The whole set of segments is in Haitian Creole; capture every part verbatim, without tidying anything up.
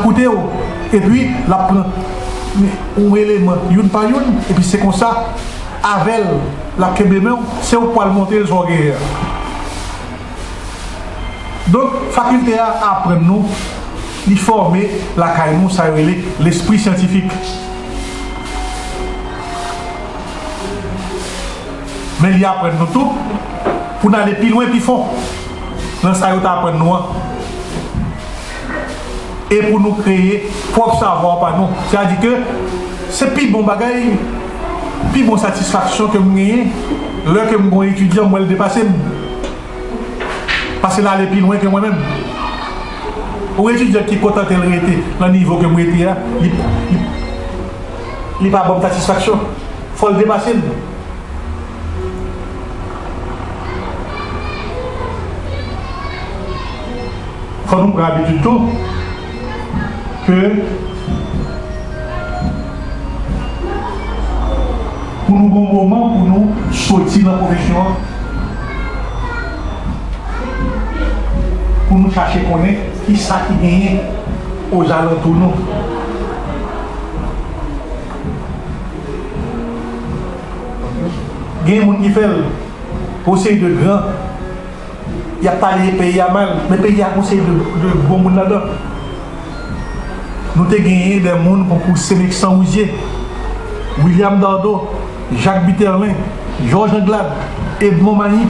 koute w, epi l ap pran yon eleman youn pa youn, epi se konsa, avè l, l ap kenbe men w, se ou k pral montre l sa w genyen an. Donk, fakilte a aprann nou, li fòme lakay nou sa yo rele lespri syantifik. Men li aprann nou tou pou n ale pi lwen, pi fon nan sa yo t aprann nou an. E pou nou kreye pwòp savwa pa nou. Sètadi ke se pi bon bagay, pi bon satisfaksyon ke m genyen lè ke m gon etidyan, m wè l depase m. Pase l ale pi lwen ke mwen menm. Yon etidyan ki kontante l rete nan nivo ke m rete a, li, li, li pa ban m satisfaksyon. Fò l depase m. Fò nou pran abitid tou ke pou nou gon moman pou nou soti nan pwofesyon an, pou nou chache konnen ki sa ki genyen ozalantou nou. Gen moun ki fè l, yon seri de gran, y ap pale peyi a mal, men peyi a gon seri de, de bon moun ladan. Nou te genyen de moun konkou Semeksan Wouzye, William Dardo, Jacques Biterlin, Georges Anglade, Edmond Mahi,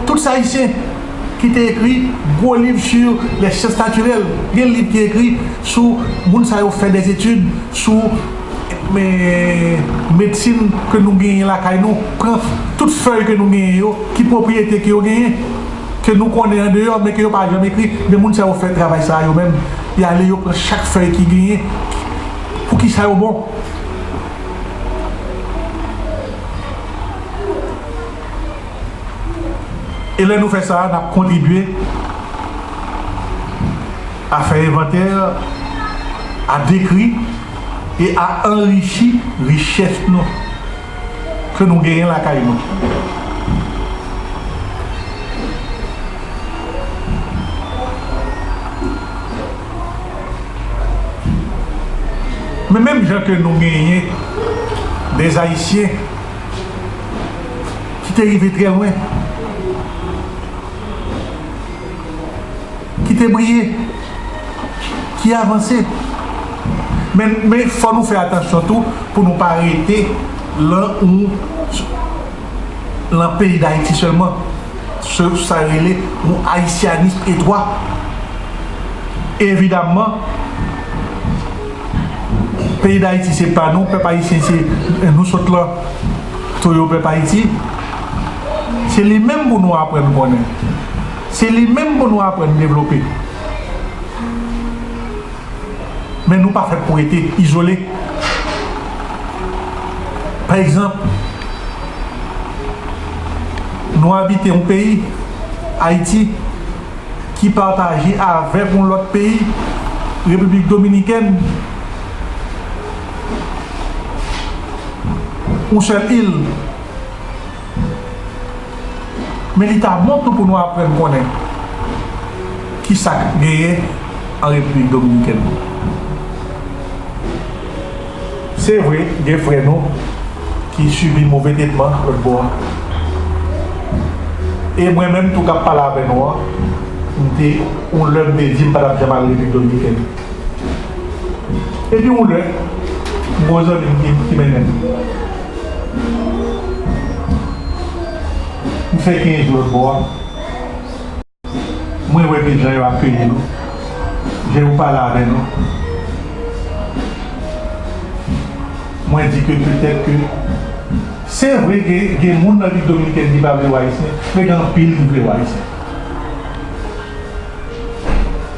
tout sa Ayisyen ki te ekri gwo liv sou les sciences naturelles. Gen liv ki ekri sou moun sa yo fè des études sou men medsin ke nou genyen lakay nou, pran tout fèy ke nou genyen yo, ki pwopriyete ke yo genyen, ke nou konnen andeyò, men ke yo pa janm ekri, men moun sa yo fè travay sa yo menm, y ale yo pran chak fèy ki genyen, pou ki sa yo bon. E lè nou fè sa, n ap kontribye a fè envantè, a dekri e a anrichi richès nou ke nou genyen lakay nou. Men menm jan ke nou genyen dè Ayisyen ki te rive trè lwen, ki te briye, ki avanse. Men, men fò nou fè atansyon tou pou nou pa rete lan yon, lan peyi Dayiti sèlman. Se sa yo rele yon ayisyanis etwa. Evidamman, peyi Dayiti se pa nou, pèp ayisyen se nou sot lan. Toyo pèp Ayiti, se li menm pou nou aprann konnen. Se li menm pou nou aprann devlope. Men nou pa fèt pou rete izole. Pa egzanp, nou abite yon peyi, Ayiti, ki pataje avèk yon lòt peyi, Repiblik Dominikèn, yon sèl il. Men li ta bon tou pou nou aprann konnen ki sa k genyen an Repiblik Dominikèn. Se vre, gen frè nou ki sibi move tretman lòt bò a. E mwen menm tou k ap pale avè nou an, m te, yon lè m te di m pa t ap janm al Repiblik Dominikèn. Epi yon lè, m gon zanmi m ki, ki mennen m. M fè kenz jou lòt bò a. Mwen wè ke jan yo akeyi nou, jan yo pale avè nou. Mwen di ke petèt ke se vre ke gen moun nan Repiblik Dominikèn ki pa vle wè Ayisyen, men gen anpil ki vle wè Ayisyen.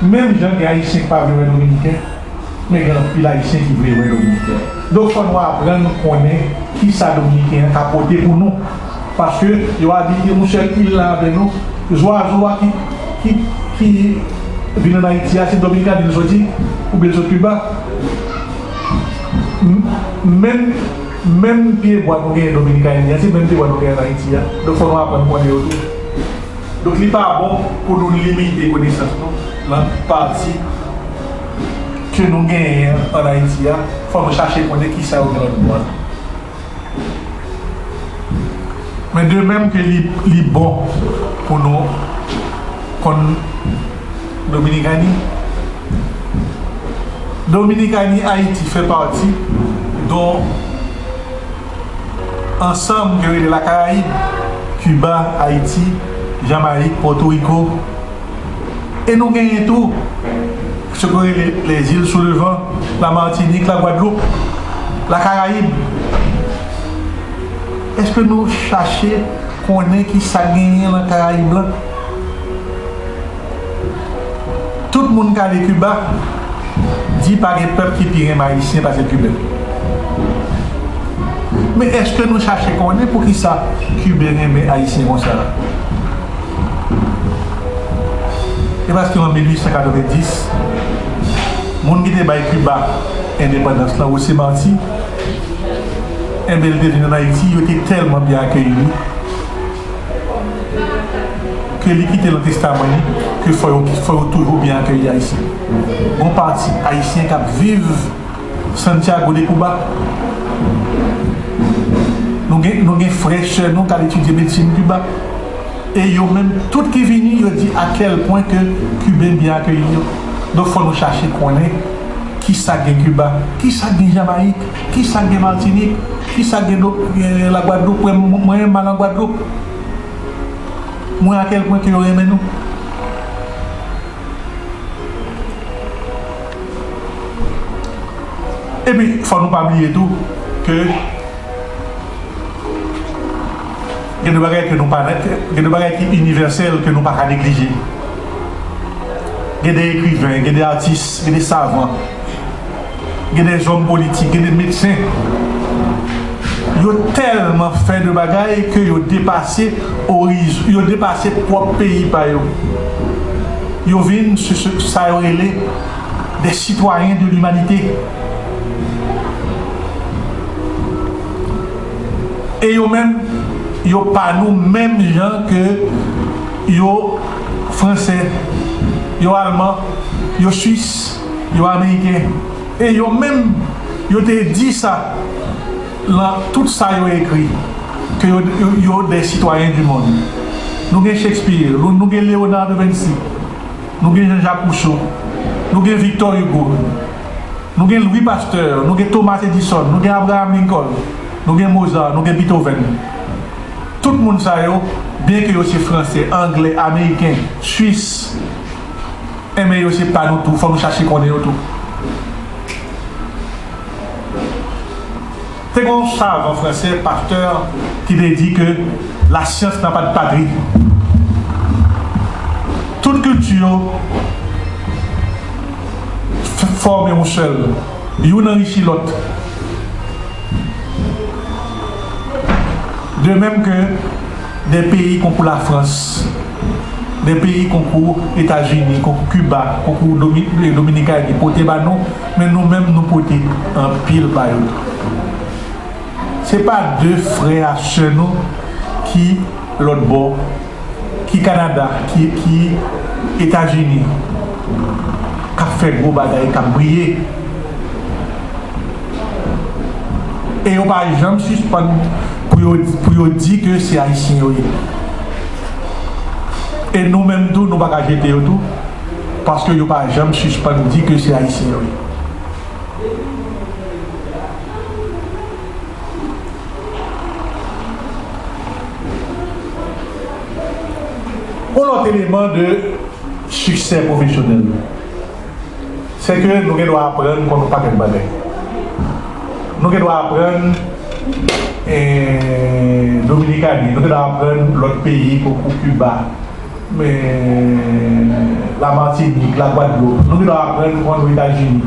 Menm jan gen Ayisyen ki pa vle wè Dominiken, men gen anpil Ayisyen ki vle wè Dominiken. Donk, fò nou aprann konnen ki sa Dominiken an ka pote pou nou. Paske yo abite yon sèl il la avè nou. Zwazo a ki, ki, ki vin ann Ayiti a, se Dominikani l soti, oubyen l sot Kiba. M-, menm, menm pyebwa nou genyen Dominikani a, se menm pyebwa nou genyen ann Ayiti a. Donk, fò nou aprann konnen yo tou. Donk, li pa bon pou nou limite konesans nou nan pati ke nou genyen ann Ayiti a, fò nou chache konnen kisa yo gen lòt bò a. Men de menm ke li, li bon pou nou konn Dominikani, Dominikani, Ayiti fè pati don ansanm ke rele Lakarayib, Kiba, Ayiti, Jamayik, Pòtoriko. E nou genyen tou, se ke rele les îles sous le vent, Lamatinik, Lagwadloup, Lakarayib. Èske nou chache konnen kisa genyen nan Karayib lan? Tout moun k ale Kiba di pa gen pèp ki pi renmen Ayisyen pase Kiben. Men èske nou chache konnen poukisa Kiben renmen Ayisyen konsa? E paske an mil uit san katrevenndis, moun ki te bay Kiba endepandans lan, José Martí, enben, li te vin ann Ayiti, yo te tèlman byen akeyi li ke li kite nan testaman li ke fò yo, fò yo toujou byen akeyi Ayisyen. Gon pati Ayisyen k ap viv Santiago de Cuba. Nou gen, nou gen frè, sè nou k al etidye medsin Kiba. E yo menm, tout ki vini, yo di a kèl pwen ke Kiben byen akeyi yo. Donk, fò nou chache konnen kisa k gen Kiba, kisa k gen Jamayik, kisa k gen Matinik, kisa k gen do-, eh, Lagwadloup. Mwen, mwen renmen al an Gwadloup. Mwen a kèl pwen ke yo renmen nou. Epi, fò nou pa bliye tou ke gen de bagay ke nou pa, gen de bagay ki inivèsèl ke nou pa ka neglije. Gen de ekriven, gen de atis, gen de savan, gen de zòm politik, gen de medsen. Yo tèlman fè de bagay ke yo depase oriz-, yo depase pwòp peyi pa yo. Yo vin se, se, sa yo rele des citoyens de l'humanité. E yo menm, yo pa nou menm jan ke yo fransè, yo alman, yo swis, yo ameriken. E yo menm, yo te di sa lan tout sa yo ekri, ke yo, yo, yo des citoyens du monde. Nou gen Shakespeare, nou, nou gen Léonard de Vinci, nou gen Jean-Jacques Rousseau, nou gen Victor Hugo, nou gen Louis Pasteur, nou gen Thomas Edison, nou gen Abraham Lincoln, nou gen Mozart, nou gen Beethoven. Tout moun sa yo, byen ke yo se fransè, anglè, ameriken, swis, enben yo se pa nou tou, fò nou chache konnen yo tou. Te gen yon savan fransè, Pasteur, ki te di ke la science n'a pas de patrie. Tout kilti yo f-, fòme yon sèl. Youn anrichi lòt. De menm ke de peyi konkou Lafrans, de peyi konkou Etazini, konkou Kiba, konkou Domi-, Dominikani pote ba nou, men nou menm nou pote anpil ba yo tou. Se pa de frè a sè nou ki lòt bò, ki Kanada, ki, ki Etazini, k ap fè gwo bagay, k ap briye. E yo pa janm sispann pou yo, pou yo di ke se Ayisyen yo ye. E nou menm tou, nou pa ka jete yo tou, paske yo pa janm sispann di ke se Ayisyen yo ye. Yon lòt eleman de siksè pwofesyonèl, se ke nou gen dwa aprann konn yon pakèt bagay. Nou gen dwa aprann, eh, Dominikani, nou gen dwa aprann lòt peyi, konkou Kiba, eh, Lamatinik, Lagwadloup, nou gen dwa aprann konn Etazini,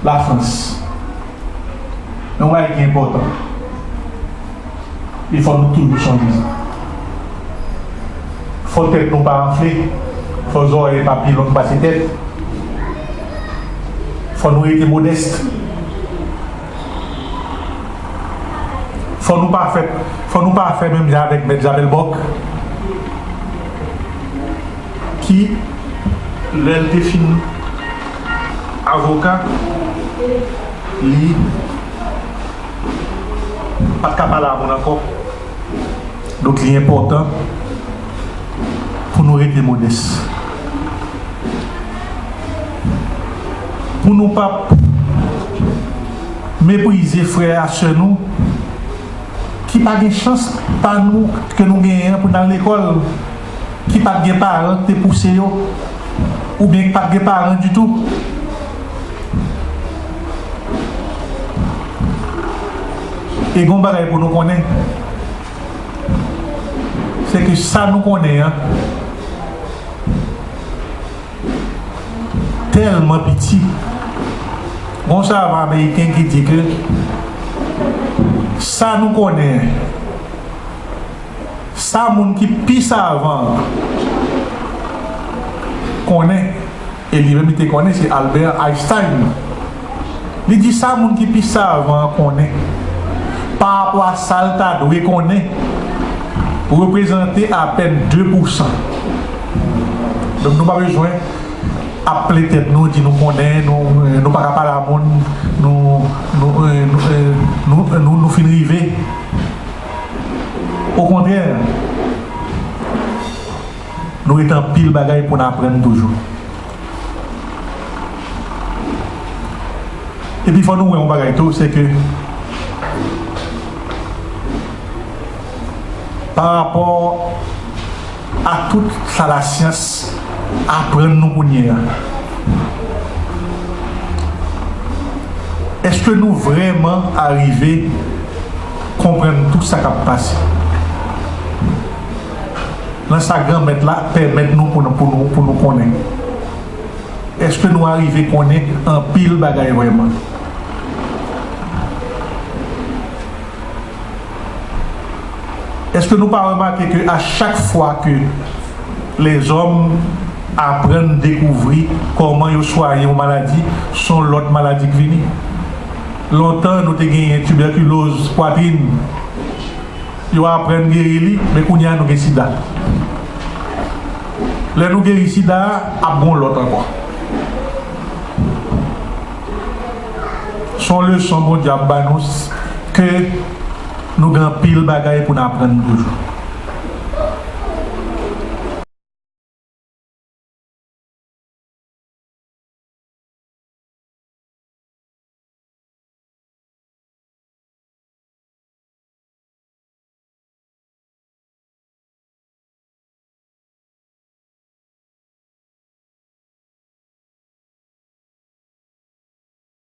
Lafrans. Men yon bagay ki enpòtan, e fò nou toujou sonje sa. Fò tèt nou pa anfle, fò zòrèy pa pi long pase tèt, fò nou rete modès. Fò nou pa fè, fò nou pa fè menm jan avèk mèt Zabèlbòk ki Lè l te fin avoka, li pa t ka pale a moun ankò. Donk, li enpòtan pou nou rete modès. Pou nou p ap meprize frè a sè nou ki pa gen chans pa nou ke nou genyen an pou n al lekòl, ki pa t gen paran ki te pouse yo, oubyen ki pa t gen paran ditou. E gon bagay pou nou konnen, se ke sa nou konnen an tèlman piti. Gon savan ameriken ki di ke sa nou konnen, sa moun ki pi savan an konnen, e li menm li te konnen, se Albert Einstein. Li di sa moun ki pi savan an konnen, pa rapò a sa l ta dwe konnen, reprezante apèn de pousan. Donk, nou pa bezwen ap plen tèt nou, di nou konnen, nou, nou pa ka pale a moun, nou, nou, nou, nou, nou, nou, nou fin rive. Okontrè, nou ret anpil bagay pou n aprann toujou. Epi fò nou wè yon bagay tou, se ke pa rapò a tout sa lasyans aprann nou kounye a, èske nou vrèman arive konprann tout sa k ap pase nan sa Granmèt la pèmèt nou pou nou, pou nou, pou nou konnen? Èske nou arive konnen anpil bagay vrèman? Èske nou pa remake ke a chak fwa ke lèzòm aprann dekouvri kòman yo swayen yon maladi, se yon lòt maladi k vini? Lontan, nou te genyen tibèkiloz pwatrin. Yo aprann geri li, men kounye a nou gen sida. Lè nou geri sida a, ap gon lòt ankò. Se yon leson Bondye ap ba nou, ke nou gen anpil bagay pou n aprann toujou.